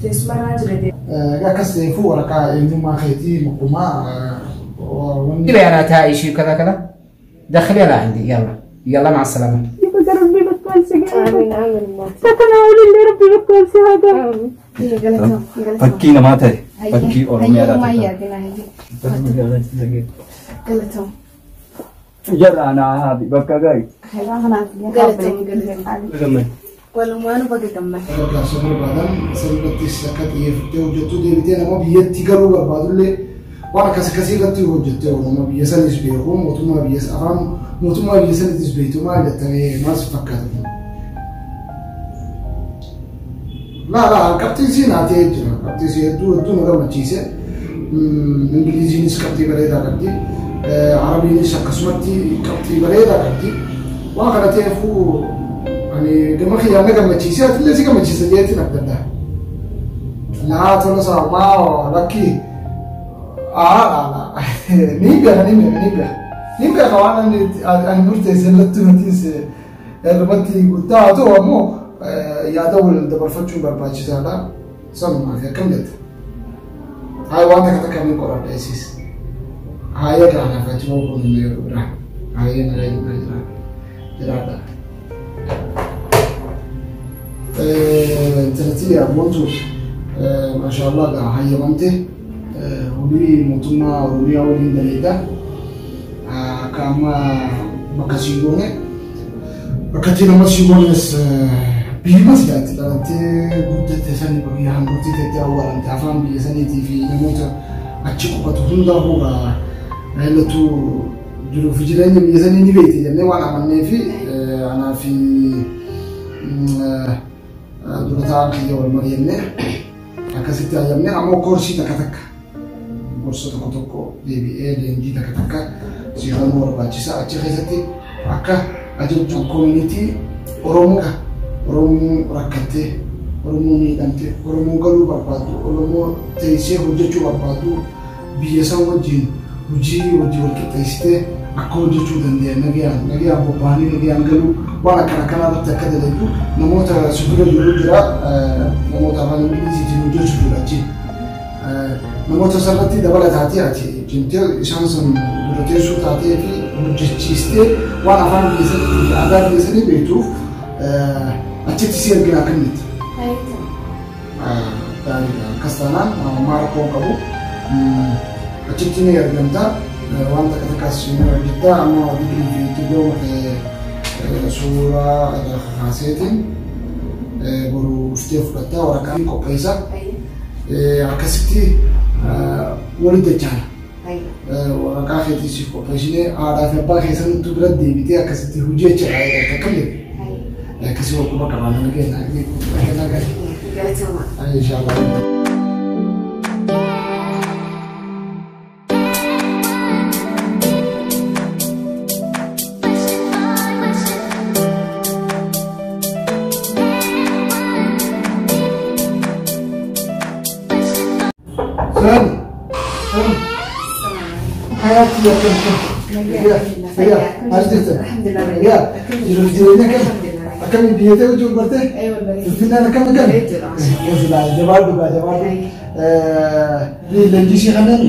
Teessumarraa jira. Akkas ta'eefuu waraqaa eenyummaa keetii maqummaa wanni بياناتها اي شيء كذا كذا دخليها لعندي. يلا يلا مع السلامه. يبقى ربي بكون سجاير. Amiin amiin mootii. تتناول اللي ربي بكون سهادة. Amiin. Galatoom galatoom. Fakkii namaa ta'e fakkii Oromiyaadhaa Hayyuu ta'e. yaadina hayyuu. Galatoom. Jarra naa haati bakka gaarii. Galatoom galatoom. Walumaanuu baga gammadde. Gargaarsa barbaadan sirrittis akka xiyyeeffattee hojjettu deebitee nama biyyatti galuu barbaadullee waan akkas akkasii irratti hojjettee nama biyya sanis beeku mootummaa biyya afaan mootummaa biyya sanittis beektu maal jettamee maal si fakkaata kun? Laa laa qabxiin sii naatee jira qabxiin sii hedduu hedduu na gammachiise. Ingiliziinis qabxii bareedaa qabdi, Arabiinis akkasumatti qabxii bareedaa qabdi. Waan kana ta'eefuu ani gama kiyyaan na gammachiise, atillee si gammachiisa jeetiin abdadha. Laa tola saamaa lakki aa laa ni beeka ni beeka ni beeka ni beeka waan ani murteesse irratti nutiis irratti guddaa haa ta'u ammoo yaada wal dabarfachuun barbaachisaadha. Sanumaaf akkam jette? Hayi waan takka takka ni qoradha isiis. Haayee gaanaaf achuma kun yeroo biraa. Haayee nagaa jira jiraadha. Intalatti abboontu maashaallah gaa hayyamamte hojii mootummaa Oromiyaa waliin daleedha. Akka amma bakka sii goone bakka itti nama sii goones biyyuma silaatti dhalattee guddatte sanii biyya handhuurtii teettee awwaalamte afaan biyya saniitii fi namoota achi qubatu hundaa huugaa heellatu jiruu fi jireenya biyya sanii ni beekti jennee waan amannee fi anaa fi dura ta'an kiyya wal mari'annee akkasitti hayyamne. Ammoo koorsii takka takka gorsa tokko tokko deebi'ee leenjii takka takka siifamuu barbaachisa achi keessatti akka ajajju community Oromoo Oromoo rakkattee Oromoo miidhamte Oromoo galuu barbaaddu Oromoo teessee hojjechuu barbaaddu biyya san wajjin hojii hojii wal qixxeessitee akka hojjechuu danda'an nagayaan nagayaan bobba'anii nagayaan galuu waan akkana akkanaa irratti akka dalagdu namoota si dura jiru jira, namoota afaan Ingiliziitiin hojjechuu jira achi. Namoota sarratti dabalataatee ati cimtee isaan san dura teessuu taatee fi hojjechiistee waan afaan biyya sanii fi aadaa biyya sanii beektuuf achitti si ergina akka inni. Gaariidha. Akkas taanaan ammaa rakkoo hin qabu. Achitti ni argamta. Waan takka takkas ni hojjetta. Amma digirii fi diploma kee suuraa irraa kaaseetiin boru dhuftee fudhatta waraqaa qopheessa. Akkasitti walitti dachaana. Waraqaa keetii siif qopheessinee haadhaa fi abbaa keessanittuu bira deebitee akkasitti hojii achi irraa eegalta akkam jettu? Akkasii wal quba qabaa nama keenya nagaa. Galatooma. Inshallah. Sani. Sani. Hayati ya kam kam. Ya, ya, maal jirta? Alhamdulillah. Ya, jiruuf jireenya kam? Akkami biyya ta'e hojii barte? Aywa bareeda. Finfinneen akkam akkam? Bareeduudha. Silaa jabaadhu gaa jabaadhu. Leenjii ishee kanneen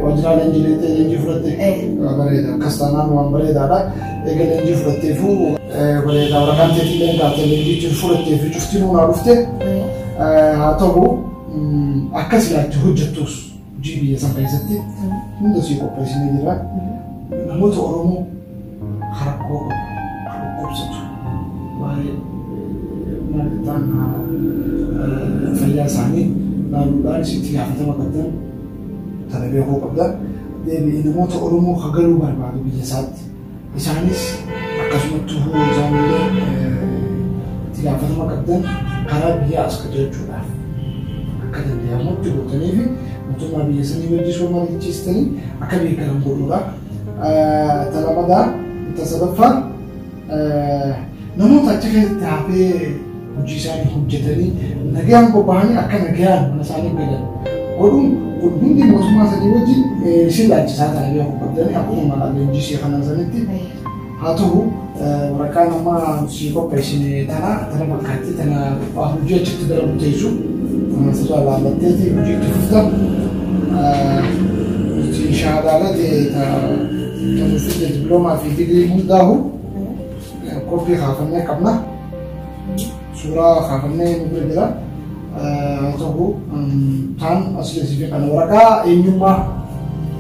waajjira leenjii leenjii fudhatte. Bareeda akkas taanaan waan bareedaadha. Egaa leenjii fudhatteefuu bareeda waraqaan teetii leengaate leenjii jiru fudhattee fi cuftinuu naa dhufte. Haa ta'u akka silaatti hojjettus hojii biyya san keessatti hunda sii qopheessinee jira. Namoota Oromoo rakkoo qabu, dhukkubsatu waa'ee maal jettaan fayyaa isaanii laaluudhaan sitti gaafatama qabdan tana beekuu qabda. Deebi'ee namoota Oromoo ka galuu barbaadu biyya isaatti isaanis akkasumatti isaanillee itti gaafatama qabdan karaa biyya as qajeelchuudhaaf akka danda'amutti gootanii fi mootummaa biyya sanii wajjin wal mari'achiistanii akka beekaman godhuudha. Ta lamadaa ta sadaffaan namoota achi keessatti hafee hojii isaanii hojjetanii nagayaan bobba'anii akka nagayaan mana isaanii galan godhuun kun hundi mootummaa sanii wajjin isin laalchisaa ta'anii beekuu qabdanii akkuma leenjii ishee kanan sanitti. Haa ta'u, waraqaan amma si qopheessine tana tana fakkaatti, tana hojii achitti dalagu teessu sirraa laallatteeti hojii itti fufta. Nuti shahaadaalee ta'e nuti diploomaa fi digirii hundaahu koppii kaafannee qabna. Suuraa kaafannee nu bira jira. Haa ta'u, taan asii fi kana waraqaa eenyummaa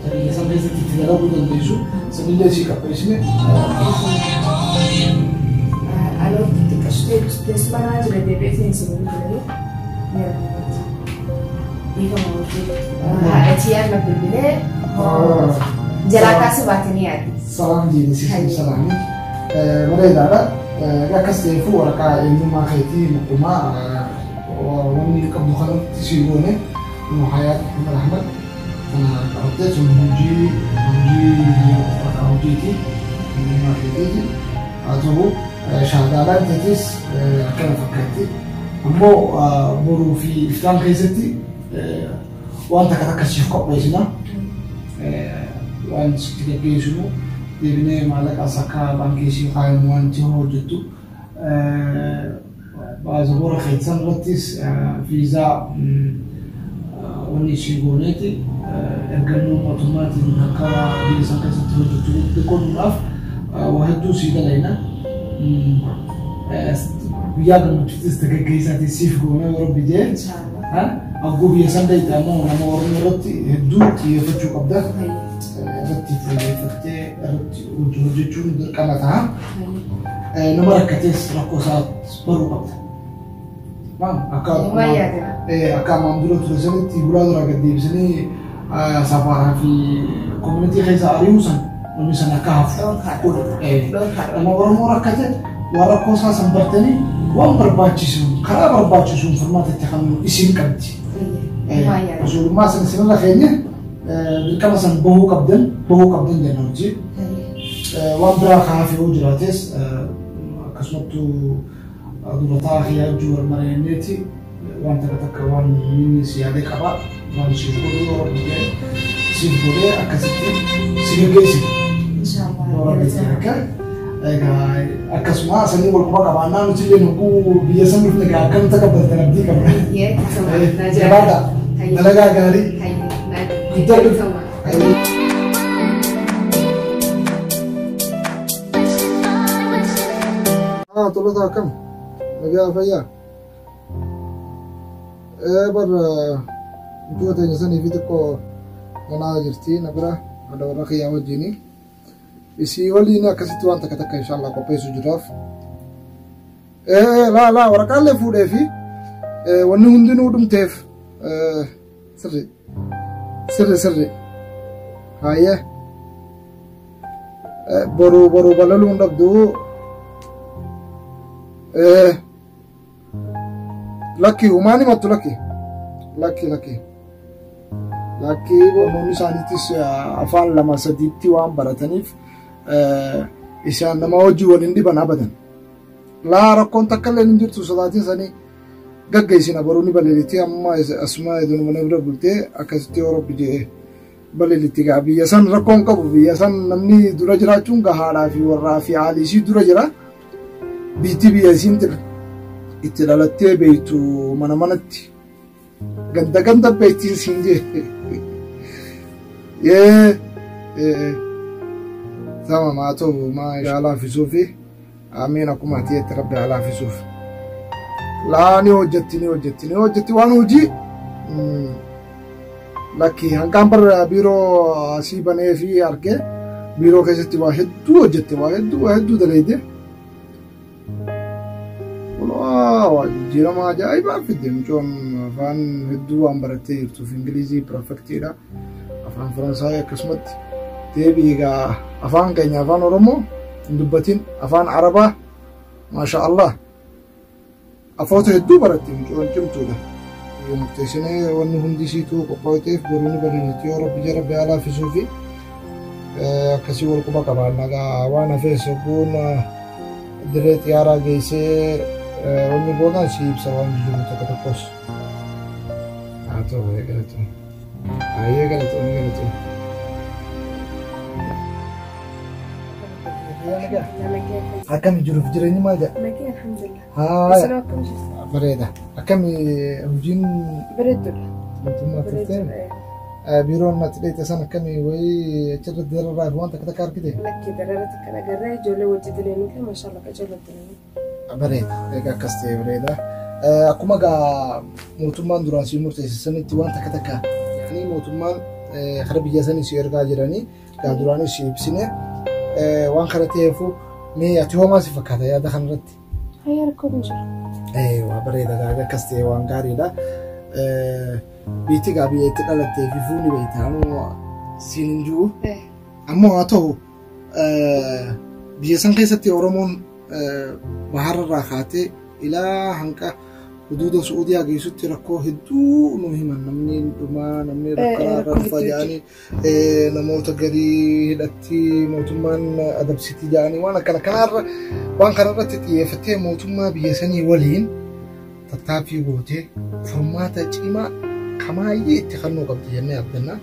biyya san keessatti itti dalaguu dandeessu sanillee sii qopheessine. Aloo, xiqqashitee teessuma naa jira, deebi'ee isin bilbilee yeroo dhiifama wajjin. Haadhatii yaadna bilbilee jalaa kaasuu baatanii yaaddi. Salaam jeeni, salaami. Bareedaadha. Akkas ta'eefu waraqaa eenyummaa keetii maqummaa wanni qabdu kanatti sii goone nu Hayaat Muhammad Ahmad kana qabattee sun hojii waraqaa hojiiti, eenyummaa keetiiti. Haa ta'u, shahaadaalaan teetis akkana fakkaatti. Ammoo boruu fi iftaan keessatti waan takka takka siif qopheessina. Waan sitti gaggeessinu deebinee maallaqaas akka baankii siif kaayamu wanti hojjettu. Baasaboora keessan irrattis viizaa wanni ishii gooneeti ergannoo mootummaatiin akka biyya san keessatti hojjettu godhuudhaaf waa hedduu sii dalayna. Guyyaa gammachuuttis dargaggeessaatii siif goonee yeroo bijee hagguu biyya san dayite ammoo nama Oromoo irratti hedduu xiyyeeffachuu qabda. Irratti xiyyeeffattee irratti hojjechuun dirqama ta'a. Nama rakkatees rakkoo isaa baruu qabda. Akka ammaan dura ture sanitti bulaa dura gad deebisanii safaaraa fi community keessa ari'uu san namni san akka hafu godhu. Nama Oromoo rakkate waan rakkoo isaa san bartanii waan barbaachisuun karaa barbaachisuun furmaata itti kan isin qabdi. Usulummaa san isinirra keenya dirqama san bahuu qabdan jenna hojii. Waan biraa kaafee yoo jiraates akkasumattuu durataa kiyaajuu wal mari'anneeti waan takka takka waan inni si yaadee qaba waan siif godhuu yoo Rabbi jedhe siif godhee akkasitti si gaggeessina. Yoo Rabbi jedhe akka egaa akkasuma sanii wal quba qabaannaa nuti illee nugguu biyya san dhufne egaa akkam takka abdii qabna. Jabaadha. Dalagaa gaarii. Guddadhu. Ah, toloota, akkam? Nagaa, fayyaa? Bar mucoo teenya sanii fi xiqqoo manaa jirti na bira haadha warra kiyyaa wajjini. Isii waliin akkasitti waan takka takka inshallah qopheessuu jiraaf. Laa laa, waraqaalee fuudhee fi wanni hundinuu dhumteef, sirri sirri sirri. Hayyee. Boru balaluu hin dhabdu. Lakki, humaan himattu, lakki lakki lakki lakki. Barnoonni isaaniitis afaan lama sadiitti waan barataniif isaan nama hojii waliin dhiban abadan. Laa, rakkoon takka illee hin jirtu, sodaatiin sanii gaggeessina. Boruu ni balalitti, amma asuma mana bira bultee akkasitti yoo Rabbi jedhe balalitti gaa. Biyya san rakkoon qabu, biyya san namni dura jiraachuun gahaadhaa fi warraa fi haalli isii dura jira. Biitti biyya isiin itti dhalattee beektu mana manatti ganda ganda beektiin siin jee. Yee tamam, haa ta'u, maa haa laaffisuufi. Amiin, akkuma ati jette Rabbi haa laaffisuuf. Laa, ni hojjetti, ni hojjetti, ni hojjetti waan hojii. Lakki, hanqaan bar biiroo asii banee fi argee biiroo keessatti waa hedduu hojjette, waa hedduu, waa hedduu daleeyde. Waa jijjiirama ajaa'ibaa fidde mucoon, afaan hedduu waan barattee jirtuuf Ingilizii perfectiidha. Afaan Faransaayii akkasumatti deebii egaa afaan keenya afaan Oromoo hin dubbatin, afaan Arabaa, maasha Allah, afoota hedduu baratte, mucoon cimtuudha. Murteessinee wanni hundi isiituu qophaa'eef boruu ni balalitti yoo Rabbi jara Rabbi haa laaffisuu fi akkasii wal quba qabaanna. Egaa waan hafees hogguun dirree xiyyaaraa geessee wanni boodaan si ibsa waan jiru tokko tokkos. Haa ta'u, galatoom. Baay'ee galatoom, galatoom. Fayyaa nagaa. Akkami jiruuf jireenyi maal jedha? Nagee alhamdulillah. Haaya. Isin akkam jirtu? Bareeda. Akkami hojiin Bareedduudha. mootummaa turteen? Bareedduudha. Biiroon natti dheete san akkami wayii achirra dararraa fi waan takka takka argite? Lakkii darara takka agarree ijoollee wajji dileenuu fi maashaallah qajeeloo dileenuu. Bareeda. Egaa akkas ta'e bareeda. Akkuma egaa mootummaan duraan sii murteesse sanitti waan takka takka yaani mootummaan kara biyya sanii si ergaa jiranii egaa duraanis si ibsine waan kana ta'eefu mee ati homaa si fakkaata yaada kanarratti? Hayyaa rakkoon hin jiru. Waa bareeda gaarii akkas ta'e waan gaariidha. Biitti egaa biyya itti dhalattee fi fuuni beektaa ammoo siin hin jiru. Ammoo haa ta'u biyya san keessatti Oromoon bahararraa kaatee ilaa hanqa huduuda Su'uudiyaa geessutti rakkoo hedduu nu himan namni dhumaa namni rakkoo rakkoo dhufa hedduu jedhanii namoota garii hidhatti mootummaan adabsiti jedhanii waan akkana kanaarra waan kanarratti xiyyeeffattee mootummaa biyya sanii waliin tattaaffii gootee furmaata cimaa kamaayyee itti kennuu qabdi jennee abdanna.